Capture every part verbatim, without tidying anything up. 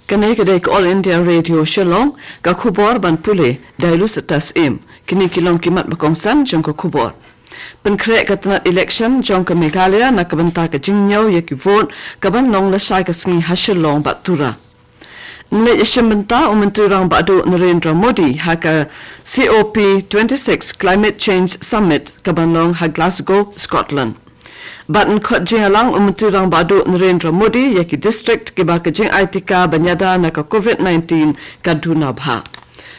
Kane ka dei ka All India Radio Shillong, ka khubor ban pule da i Lusitas Im. Kine ki long ki mat ba kongsan jong ka khubor. Pynkhreh ka tnat election jong ka Meghalaya na ka bynta ka jingñiew ïa ki vote ka ban long lashai ka sngi ha Shillong bad Tura. Ynleit ïashim bynta u Myntri Rangbah Duh Narendra Modi ha ka COP twenty-six Climate Change Summit ka ban long ha Glasgow, Scotland. Bad yn khot jingïalang u Myntri Rangbah Duh Narendra Modi ïa ki district kiba ka jingaitika ban ïada na ka COVID nineteen ka duna bha.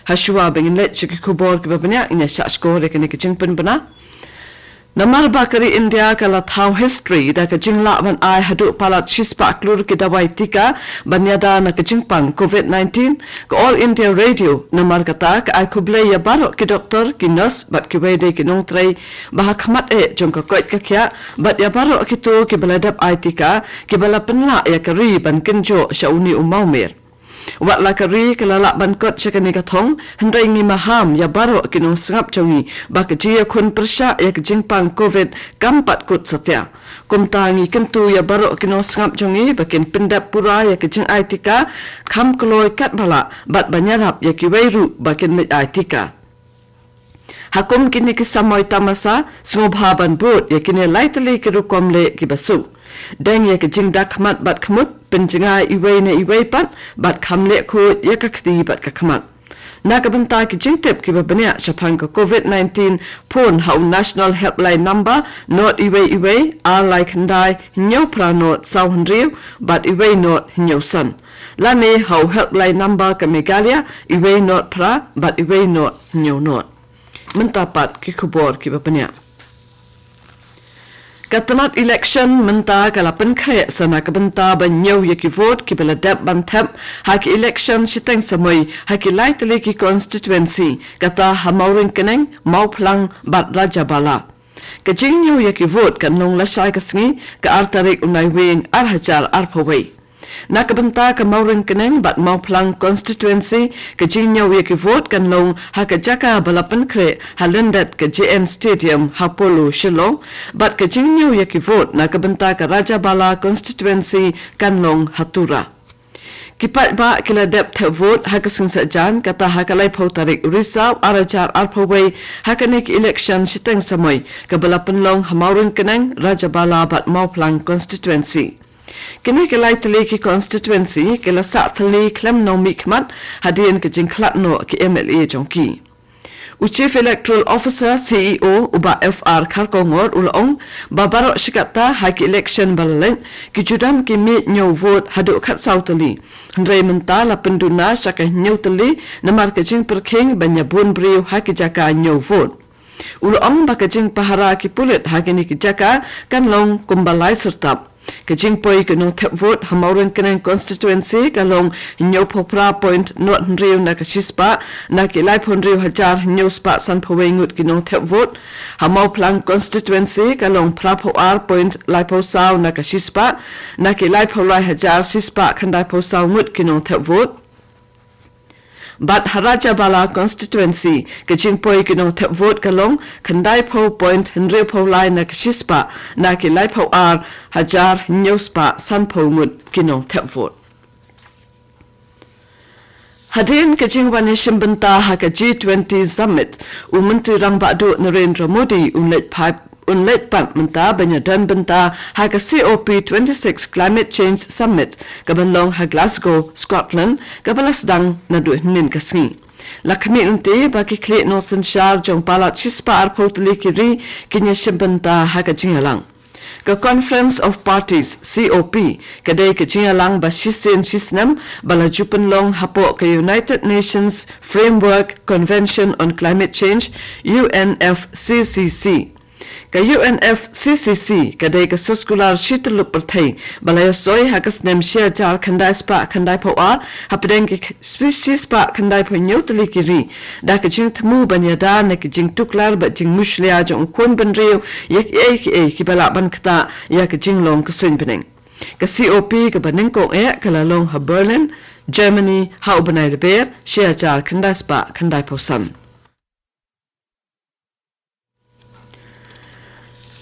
Hashwa ba ngin leit sha ki khubor kiba bniah, ngin ïa shah shkor ïa kane ka jingpynbna. Namar ba ka ri India ka la thaw history da ka jinglah ban ai haduh palat shispah klur ki dawai tika ban ïada na ka jingpang COVID nineteen, ka All India Radio namar kata ka ai khublei ïa baroh ki doktor, ki nurse bad kiwei de ki nongtrei ba ha khmat eh jong ka koit ka khiah, bad ïa baroh kito kiba la dep ai tika kiba la pynlah ïa ka ri ban kynjoh sha une u mawmer. Wat la ka ri ka la lah ban kot sha kane ka thong, hynrei ngi maham ïa baroh ki nongsngap jong ngi ba ka jingïakhun pyrshah ïa ka jingpang COVID kam pat kut satia. Kumta ngi kyntu ïa baroh ki nongsngap jong ngi ba kin pyndep pura ïa ka jingai tika kham kloi katba lah bad ban ïarap ïa kiwei ruh ba kin leit ai tika. Ha kum kine ki samoi tamasa, sngewbha ban bud ïa kine lai tylli ki rukom leh kiba suk. Deng ïa ka jingda khmat bad khmut, pynjngai iwei na iwei pat, bad kham leh khuid ïa ka kti bad ka khmat. Na ka bynta ki jingtip kiba bniah shaphang ka COVID nineteen, phone ha u National Helpline Number not iwei iwei, ar lai khyndai, hynñiew phra not, saw hynriew, bad iwei not, hynñiew san. Lane ha u Helpline Number ka Meghalaya, iwei not phra, bad iwei not, hynñiew not. Mynta pat ki khubor kiba bniah. Ka tnat election mynta ka la pynkhreh sa na ka bynta ban ñiew ïa ki vote kiba la dep ban thep ha ki election shiteng samoi ha ki lai tylli ki constituency, kata ha Mawryngkneng, Mawphlang bad Rajabala. Ka jingñiew ïa ki vote kan long lashai ka sngi, ka ar tarik u Naiwieng ar hajar arphew wei. Na ka bynta ka Mawryngkneng bad Mawphlang constituency, ka jingñiew ïa ki vote kan long ha ka jaka ba la pynkhreh ha lyndet ka J N Stadium ha Polo, Shillong, bad ka jingñiew ïa ki vote na ka bynta ka Rajabala constituency kan long ha Tura. Ki paidbah ki la dep thep vote ha ka sngi Saitjaiñ, kata ha ka laiphew tarik u Risaw ar hajar arphew wei, ha kane ka election shiteng samoi kaba la pynlong ha Mawryngkneng, Rajabala bad Mawphlang constituency. Kine ki lai tylli ki constituency ki la sah thylli khlem nongmihkhmat hadien ka jingkhlad noh ki M L A jong ki. U Chief Electoral Officer, C E O, u Bah F R Kharkongor u la ong ba baroh shi katta ha ki election ba la leit, ki ju don ki miej ñiew vote haduh khatsaw tylli. Hynrei mynta la pynduna sha ka hynñiew tylli namar ka jingpyrkhing ban ïa bun briew ha ki jaka ñiew vote. U la ong ba ka jingpahara ki pulit ha kine ki jaka kan long kumba lai syrtap. Ka jingpoi ki nongthep vote ha Mawryngkneng constituency ka long hynñiewphew phra point not hynriew na ka shispah na ki laiphew hynriew hajar hynñiew spah sanphew wei ngut ki nongthep vote. Ha Mawphlang constituency ka long phraphew ar point laiphew saw na ka shispah na ki laiphew lai hajar shispah khyndaiphew saw ngut ki nongthep vote. Bad ha Rajabala constituency, ka jingpoi ki nongthep vote ka long khyndaiphew point hynriewphew lai na ka shispah na ki laiphew ar hajar hynñiew spah sanphew ngut ki nongthep vote. Hadien ka jingwan ïashim bynta ha ka G twenty Summit, u Myntri Rangbah Duh Narendra Modi un leit pat, un leit pat mynta ban ïadon bynta ha ka C O P twenty-six Climate Change Summit ka ban long ha Glasgow, Scotland, kaba la sdang naduh hynnin ka sngi. La khmih lynti ba ki khlieh nongsynshar jong palat shispah arphew tylli ki ri kin ïashim bynta ha ka jingïalang. Ka Conference of Parties, C O P, ka dei ka jingïalang ba shisien shisnem ba la ju pynlong hapoh ka United Nations Framework Convention on Climate Change, U N F C C C. Ka U N F C C C ka dei ka soskular shityllup pyrthei ba la ïasoi ha ka snem shi hajar khyndai spah khyndaiphew ar, hapdeng ki k-, shi spah khyndaiphew hynñiew tylli ki ri, da ka jingthmu ban ïada na ki jingtuklar bad jingmushlia jong u khun bynriew ïa kiei kiei kiba lah ban ktah ïa ka jinglong ka suiñ bneng. Ka C O P kaba nyngkong eh ka la long ha Berlin, Germany, ha u bnai Lber shi hajar khyndai spah khyndaiphew san.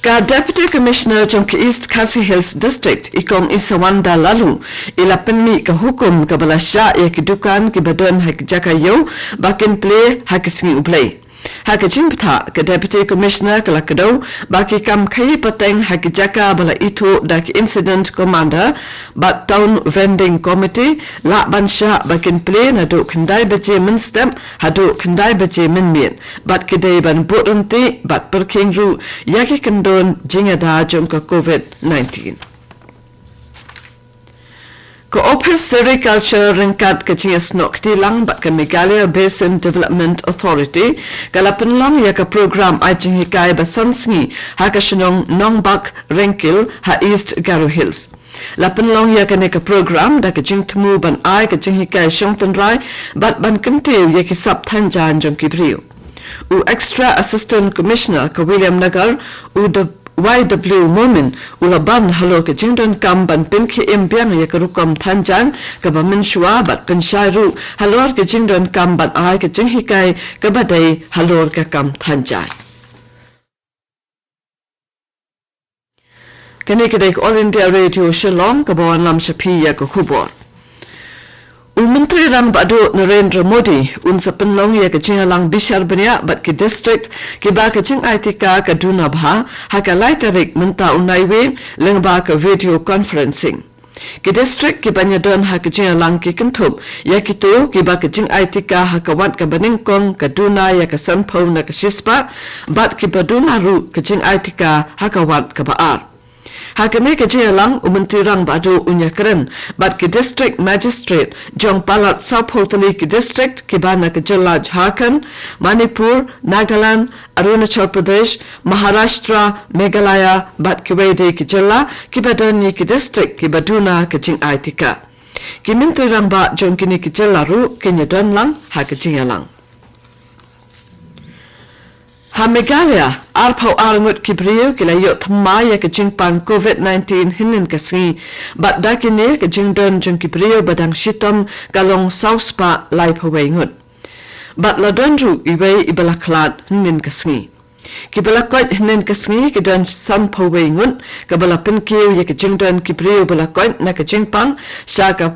Ka Deputy Commissioner jong ka East Khasi Hills District, i Kong Isawanda Laloo, i la pynmih ka hukum kaba la shah ïa ki dukan kiba don ha ki jaka ïew ba kin plie ha ki sngi U Blei. Ha ka jingbthah, ka Deputy Commissioner ka la kdew ba ki kam khaïi pateng ha ki jaka ba la ithuh da ki Incident Commander bad Town Vending Committee lah ban shah ba kin plie naduh khyndai baje mynstep haduh khyndai baje mynmiet, bad ki dei ban bud ryntih bad pyrkhing ruh ïa ki kyndon jingïada jong ka COVID nineteen. Ka Ophis Sericulture ryngkat ka jingïasnoh kti lang bad ka Meghalaya Basin Development Authority ka la pynlong ïa ka program ai jinghikai ba san sngi ha ka shnong Nongbak Rengkil ha East Garo Hills. La pynlong ïa kane ka program da ka jingthmu ban ai ka jinghikai shong tynrai bad ban kyntiew ïa ki sap thanjan jong ki briew. U Extra Assistant Commissioner ka Williamnagar, u Y W Momin, u la ban halor ka jingdonkam ban pynkhie im biang ïa ka rukom thanjan kaba mynshuwa bad pynshai ruh halor ka jingdonkam ban ai ka jinghikai kaba dei halor ka kam thanjan. Kane ka dei ka All India Radio Shillong kaba wanlam sha phi ïa ka khubor. U Myntri Rangbah Duh Narendra Modi un sa pynlong ïa ka jingïalang bishar bniah bad ki district kiba ka jingaitikka ka duna bha ha ka lai tarik mynta u Naiwieng lyngba ka video conferencing. Ki district kiban ïadon ha ka jingïalang ki kynthup ïa kito kiba ka jingaitikka ha ka wat kaba nyngkong ka duna ïa ka sanphew na ka shispah bad kiba duna ruh ka jingaitikka ha ka wat kaba ar. Ha kane ka jingïalang u Myntri Rangbah Duh un ïakren bad ki district magistrate jong palat sawphew tylli ki district kiba na ka jylla Jharkhand, Manipur, Nagaland, Arunachal Pradesh, Maharashtra, Meghalaya bad kiwei de ki jylla kiba don ïa ki district kiba duna ka jingaitikka. Ki Myntri Rangbah jong kine ki jylla ruh kin ïadon lang ha ka jingïalang. Ha Meghalaya, arphew ar ngut ki briew ki la ïoh thymmai ïa ka jingpang COVID nineteen hynnin ka sngi bad da kine ka jingdon jong ki briew ba dang shitom ka long saw spah laiphew wei ngut. Bad la don ruh iwei iba la khlad hynnin ka sngi. Kiba la koit hynnin ka sngi ki don sanphew wei ngut, kaba la pynkiew ïa ka jingdon ki briew ba la koit na ka jingpang sha ka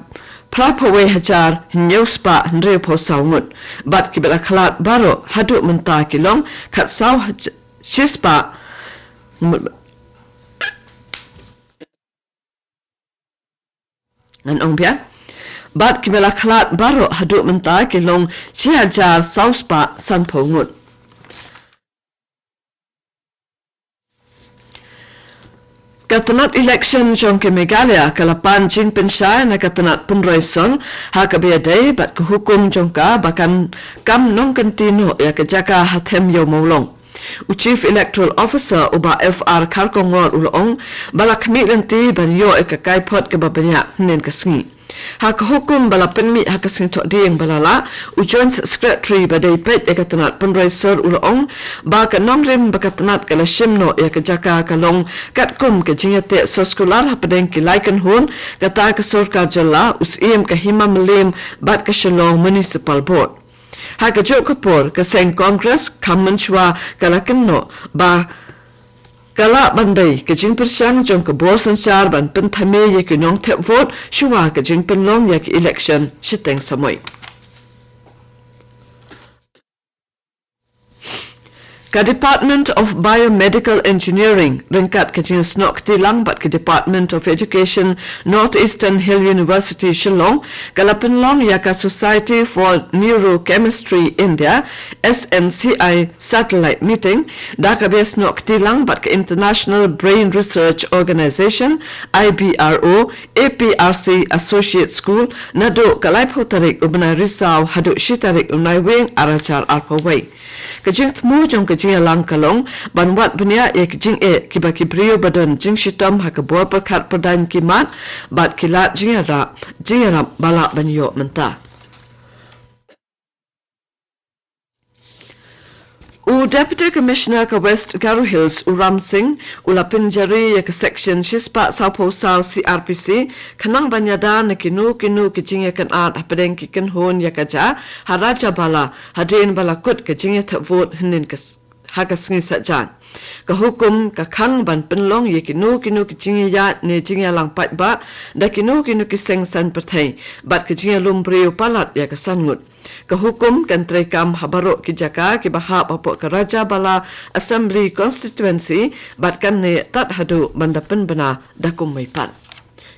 phraphew wei hajar hynñiew spah hynriewphew saw ngut. Bad kiba la khlad baroh haduh mynta ki long khatsaw haj-, shispah ngan ong biang. Bad kiba la khlad baroh haduh mynta ki long shi hajar saw spah sanphew ngut. Ka tnat election jong ka Meghalaya ka la pan jingpynshai na ka tnat pynroi sor ha kaba ïadei bad ka hukum jong ka ba kan kam nongkynti noh ïa ka jaka ha them ïew mawlong. U Chief Electoral Officer u Bah F R Kharkongor u la ong ba la khmih lynti ban ïoh ïa ka kaiphod kaba bniah hynnin ka sngi. Ha ka hukum ba la pynmih ha ka sngi Thohdieng ba la lah, u Joint Secretary ba dei peit ïa ka tnat pynroi sor u la ong ba ka nongrim ba ka tnat ka la shim noh ïa ka jaka ka long katkum ka jingïateh soskular hapdeng ki lai kynhun, kata ka sorkar jylla, u Syiem ka Hima Mylliem bad ka Shillong Municipal Board. Ha kajuh ka por ka seng Congress kam mynshuwa ka la kynnoh ba ka lah ban dei ka jingpyrshang jong ka bor synshar ban pynthame ïa ki nongthep vote shuwa ka jingpynlong ïa ka election shiteng samoi. Ka Department of Biomedical Engineering ryngkat ka jingsnoh kti lang bad ka Department of Education, North Eastern Hill University Shillong, ka la pynlong ïa ka Society for Neurochemistry India, S N C I, Satellite Meeting da kaba ïasnoh kti lang bad ka International Brain Research Organization, I B R O, A P R C Associate School, naduh ka laiphew tarik u bnai Risaw haduh shi tarik u Naiwieng arhajar arphew wei. Ka jingthmu jong ka jingïalang ka long ban wad bniah ïa ka jingeh kiba ki briew ba don jingshitom ha ka bor pyrkhat pyrdaiñ ki mad bad ki lad jingïarap, jingïarap ba lah ban ïoh mynta. U Deputy Commissioner ka West Garo Hills, u Ram Singh, u la pynjari ïa ka Section shispah sawphew saw C R P C, khnang ban ïada na kino kino ki jingïakynad hapdeng ki kynhun ïa ka ja ha Rajabala, hadien ba la kut ka jingïathep vote hynnin ka s-, ha ka sngi Saitjaiñ. Ka hukum ka khang ban pynlong ïa kino kino ki jingïaid ne jingïalang paidbah da kino kino ki seng saiñ pyrthei bad ka jingïalum briew palat ïa ka san ngut. Ka hukum kan treikam ha baroh ki jaka kiba hap hapoh ka Rajabala Assembly Constituency bad kan neh tad haduh ban da pynbna da kumwei pat.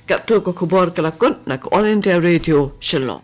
Katto ka khubor ka la kut na ka All India Radio Shillong.